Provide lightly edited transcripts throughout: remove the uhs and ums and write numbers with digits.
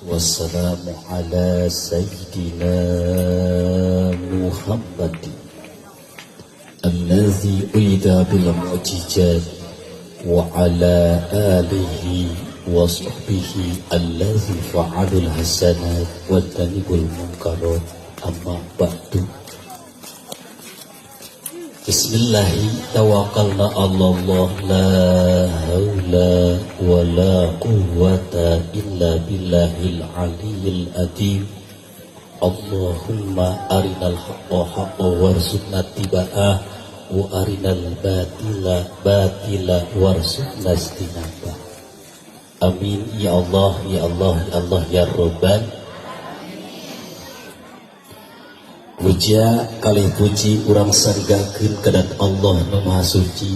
Wassalamu ala sayyidina Muhammad alladzi uida bil mu'jizat wa ala alihi wa sahbihi alladzi fa'alul hasanat wa tanibul munkarat, amma ba'du. Bismillahi tawakkalna Allah, la haula wa la quwwata illa billahil aliyyil azim. Allahumma arinal haqqa haqqa warzuqna tiba'ah wa arinal batila batila warzuqna istinabah. Amin ya Allah ya Allah ya Allah ya Rabbal. Puja kalih puji urang sanggakeun kadat Allah nu Maha Suci,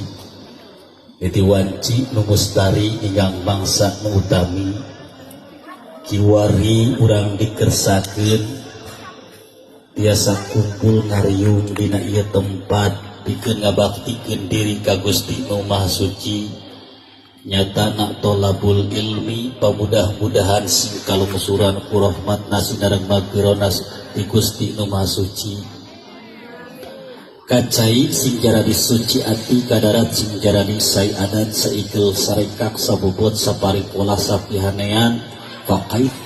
niti wanci nu mustari ingkang mangsa nu utami. Kiwari urang dikersakeun tiasa kumpul ngariung dina ieu tempat pikeun ngabaktikeun diri ka Gusti nu Maha Suci, nyatana tolabul ilmi. Pamudah-mudahan sing kalungsuran ku rahmatna sinareng magfirahna ti Gusti nu Maha Suci. Kacai sing jaradi suci ati, kadarat sing jaradi sai adat, saigel sarekak sabobot saparipola sapihanean fakaifa.